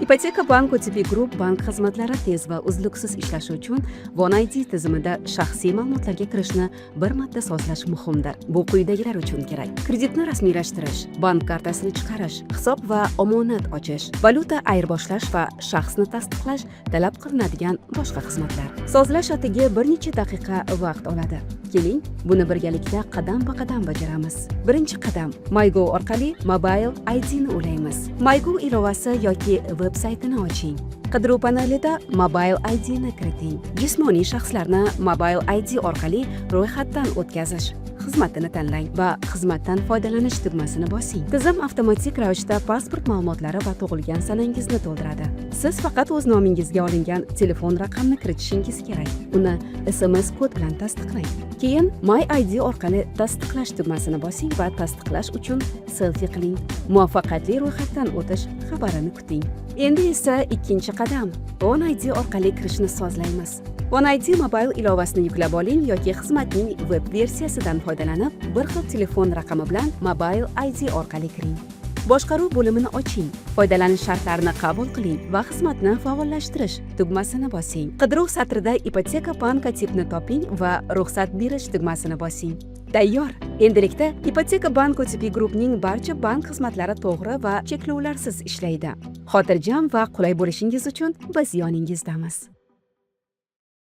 Ipoteka Bank OTP Group bank xizmatlari tez va uzluksiz ishlashi uchun One ID tizimida shaxsiy ma'lumotlarga kirishni bir marta sozlash muhimdir. Bu quyidagilar uchun kerak: kreditni rasmiylashtirish, bank kartasini chiqarish, hisob va omonat ochish, valyuta ayirboshlash va shaxsni tasdiqlash talab qilinadigan boshqa xizmatlar. Sozlash atigi bir necha daqiqa vaqt oladi. Keling, buni birgalikda qadam ba qadam bajaramiz. Birinchi qadam: MyGov orqali Mobile IDni ulaymiz. MyGov ilovasi yoki veb saytini oching. Qidiruv panelida Mobile IDni kiriting. Jismoniy shaxslarni Mobile ID orqali ro'yxatdan o'tkazish xizmatini tanlang va "Xizmatdan foydalanish" tugmasini bosing. Tizim avtomatik ravishda pasport ma'lumotlari va tug'ilgan sanangizni to'ldiradi. Siz faqat o'z nomingizga olingan telefon raqamini kiritishingiz kerak. Uni SMS kod bilan tasdiqlang. Keyin My ID orqali tasdiqlash tugmasini bosing va tasdiqlash uchun selfi qiling. Muvaffaqiyatli ro'yxatdan o'tish xabarini kuting. Endi esa ikkinchi qadam: One ID orqali kirishni sozlaymiz. One ID mobile ilovasini yuklab oling yoki xizmatning veb versiyasidan foydalanib, bir xil telefon raqami bilan Mobile ID orqali kiring. Boshqaruv bo'limini oching, foydalanish shartlarini qabul qiling va "Xizmatni faollashtirish" tugmasini bosing. Qidiruv satrida Ipoteka Bank OTPni toping va "Ruxsat berish" tugmasini bosing. Tayyor! Endilikda Ipoteka Bank OTP Groupning barcha bank xizmatlari to'g'ri va cheklovlarsiz ishlaydi. Xotirjam va qulay bo'lishingiz uchun biz yoningizdamiz.